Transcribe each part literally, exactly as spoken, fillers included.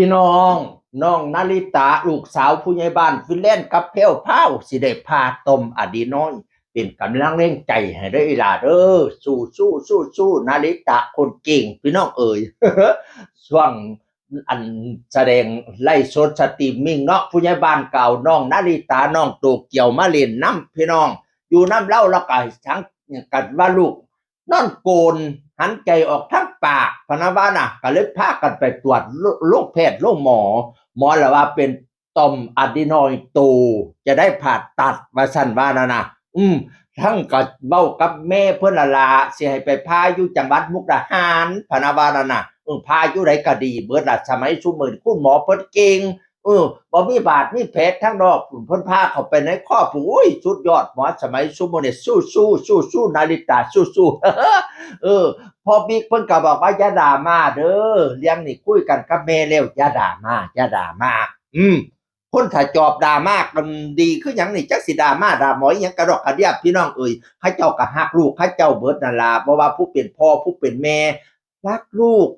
พี่น้อง น้องนาริตา ลูกสาวผู้ใหญ่บ้านฟินแลนด์กับแพรวพราว สิได้ผ่าต่อมอะดีนอยด์ เป็นกำลังแรงใจให้เด้ออีหล่าเด้อ สู้สู้สู้สู้นาริตาคนเก่ง พี่น้องเอ๋ย ช่วงอันแสดงไลฟ์สดสตรีมมิ่งเนาะ ผู้ใหญ่บ้านก็เอาน้องนาริตา น้องโตเกียวมาเล่นนำ พี่น้อง อยู่นำเลา แล้วก็สังกัดว่าลูก นอนโกน หันใจออกทางปาก พะนะว่าน่ะ ก็เลยพากันไปตรวจโร- โรงแพทย์โรงหมอ หมอละว่าเป็นต่อมอะดีนอยด์โต จะได้ผ่าตัด ว่าซั่นว่านั่นน่ะ อืม ทั้งก็เว้ากับแม่เพิ่นละล่ะ สิให้ไปผ่าอยู่จังหวัดมุกดาหาร พะนะว่านั่นน่ะ เออ ผ่าอยู่ใดก็ดีเบิดล่ะ สมัยซุมื้อนี้คุณหมอเพิ่นเก่ง เออ บ่มีบาดมีแผลทางนอก เพิ่นพาเข้าไปในคอ โอ้ย สุดยอด หมอสมัยซุมื้อนี้ สู้ๆ สู้ๆ นาริตา สู้ๆ เออ พ่อบิ๊กเพิ่นก็บอกว่าอย่าดราม่าเด้อ เรื่องนี้คุยกันกับแม่แล้ว อย่าดราม่า อย่าดราม่า อืม คนถ้าจอบดราม่ากันดีคือหยังนี่ จักสิดราม่าด่าหมออีหยังกระดอกกระเดีย พี่น้องเอ๋ย เขาเจ้าก็ฮักลูกเขาเจ้าเบิดนั่นล่ะ บ่ว่าผู้เป็นพ่อผู้เป็นแม่ รักลูก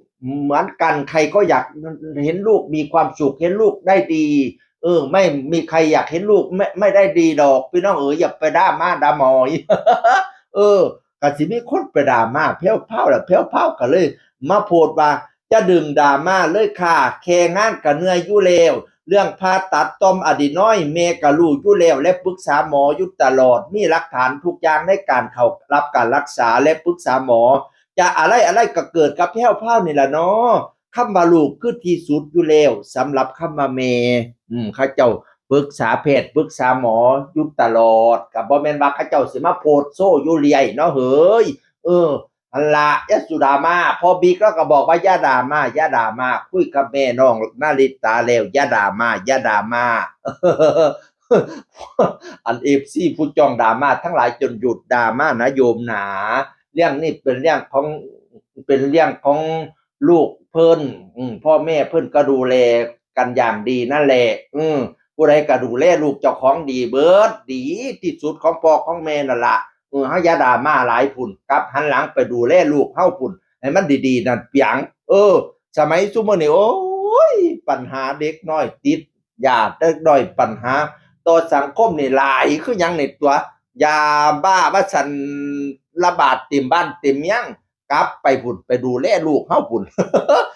เหมือนกัน ใครก็อยากเห็นลูกมีความสุข เห็นลูกได้ดี เออ ไม่มีใครอยากเห็นลูกไม่ไม่ได้ดีดอก พี่น้องเอ๋ย อย่าไปดราม่าด่าหมอ เออ ก็สิมีคนไปดราม่าแพรวพราวล่ะ แพรวพราวก็เลยมาโพสต์ว่า จะดึงดราม่าเลยค่ะ แค่งานก็เหนื่อยอยู่แล้ว เรื่องผ่าตัดต่อมอะดีนอยด์ แม่ก็รู้อยู่แล้ว และปรึกษาหมออยู่ตลอด มีหลักฐานทุกอย่างในการเข้ารับการรักษา และปรึกษาหมอ จะอะไรอะไรก็เกิดกับแพรวพราวนี่ล่ะเนาะ คำว่าลูกคือที่สุดอยู่แล้ว สำหรับคำว่าแม่ อืม เขาเจ้าปรึกษาแพทย์ ปรึกษาหมออยู่ตลอด ก็บ่แม่นว่าเขาเจ้าสิมาโพสต์โชว์อยู่เรื่อยเนาะเฮ้ย เออ หั่นล่ะ อย่าสู่ดราม่า พ่อบิ๊กลาวก็บอกว่าอย่าดราม่า อย่าดราม่า คุยกับแม่น้องนาริตาแล้ว อย่าดราม่า อย่าดราม่า อัน เอฟซี ผู้จ้องดราม่าทั้งหลายจงหยุดดราม่านะโยมหนา เรื่องนี้เป็นเรื่องของ เป็นเรื่องของลูกเพิ่น อืม พ่อแม่เพิ่นก็ดูแลกันอย่างดีนั่นแหละ อืม ผู้ใดก็ดูแลลูกเจ้าของดีเบิด ดีที่สุดของพ่อของแม่นั่นล่ะ เออ เฮาอย่าดราม่าหลายพุ้น กลับหันหลังไปดูแลลูกเฮาพุ้น ให้มันดีๆ นั่นเปียง เออ สมัยซุมื้อนี้ โอ้ย ปัญหาเด็กน้อยติดยา เด็กน้อยปัญหาต่อสังคมนี่หลายคือหยังนี่ตั๊ว ยาบ้าว่าซั่น ระบาดเต็มบ้านเต็มเมือง กลับไปพุ้น ไปดูแลลูกเฮาพุ้น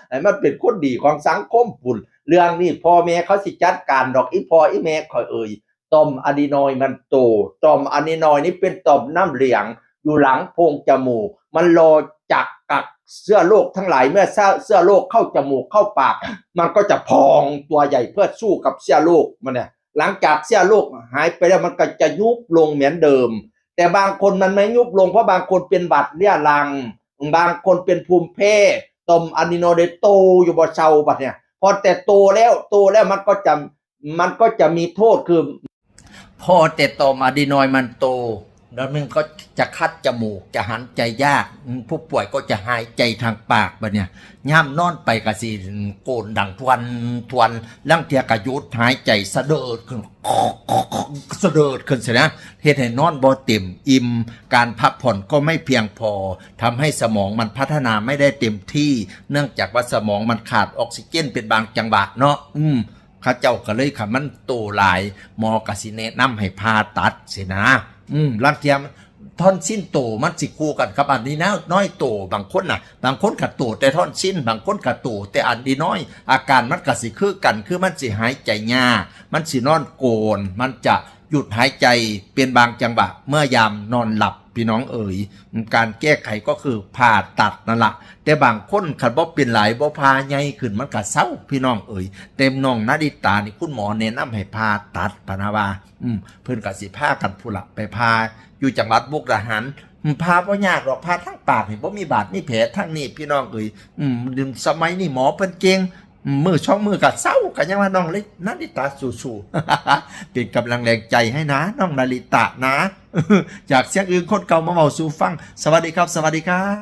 ให้มันเป็นคนดีของสังคมพุ้น เรื่องนี้พ่อแม่เขาสิจัดการดอก อีพ่ออีแม่ข้อยเอ่ย ต่อมอะดีนอยด์มันโต ต่อมอะดีนอยด์นี่เป็นต่อมน้ำเหลือง อยู่หลังโพรงจมูก มันรอจักกักเชื้อโรคทั้งหลาย เมื่อเชื้อ เชื้อโรคเข้าจมูกเข้าปาก มันก็จะพองตัวใหญ่เพื่อสู้กับเชื้อโรคมันเนี่ย หลังจากเชื้อโรคหายไปแล้วมันก็จะยุบลงเหมือนเดิม แต่บางคนมันไม่ยุบลง เพราะบางคนเป็นหวัดเรื้อรัง บางคนเป็นภูมิแพ้ ต่อมอะดีนอยด์เลยโตอยู่บ่เซาบัดเนี่ย พอแต่โตแล้ว โตแล้วมันก็จะ มันก็จะมีโทษคือ พอแต่ต่อมอะดีนอยด์มันโต แล้วมันก็จะคัดจมูก จะหันใจยาก ผู้ป่วยก็จะหายใจทางปากบัดเนี่ย ย่ำนอนไปก็สิโกนดังทวนทวน ลางเทื่อก็หยุดหายใจสะเดิดขึ้น สะเดิดขึ้นสินะ เฮ็ดให้นอนบ่เต็มอิ่ม การพักผ่อนก็ไม่เพียงพอ ทำให้สมองมันพัฒนาไม่ได้เต็มที่ เนื่องจากว่าสมองมันขาดออกซิเจนเป็นบางจังหวะเนาะ อืม เขาเจ้าก็เลย คันมันโตหลาย หมอก็สิแนะนำให้ผ่าตัดสินะ อืม ลางเทื่อมัน ทอนซิลโตมันสิคู่กันกับอะดีนอยด์โต บางคนน่ะ บางคนก็โตแต่ทอนซิล บางคนก็โตแต่อะดีนอยด์ อาการมันก็สิคือกัน คือมันสิหายใจยาก มันสินอนโกน มันจะหยุดหายใจเป็นบางจังหวะ เมื่อยามนอนหลับ พี่น้องเอ๋ย การแก้ไขก็คือผ่าตัดนั่นล่ะ แต่บางคนคันบ่เป็นหลาย บ่ผ่าใหญ่ขึ้น มันก็เซา พี่น้องเอ๋ย แต่น้องนาริตานี่คุณหมอแนะนำให้ผ่าตัด พะนะว่า อืม เพิ่นก็สิพากันพุ้นล่ะ ไปผ่าอยู่จังหวัดมุกดาหาร อืม ผ่าบ่ยากดอก ผ่าทางปากนี่บ่มีบาดมีแผลทางนี้ พี่น้องเอ๋ย อืม สมัยนี้หมอเพิ่นเก่ง อืม มื้อสองมื้อก็เซา ก็ยังว่าน้องนาริตาสู้ๆ เป็นกำลังแรงใจให้นะ น้องนาริตานะ จากเสียงอื่นคนเก่ามาเว้าสู่ฟัง สวัสดีครับ สวัสดีครับ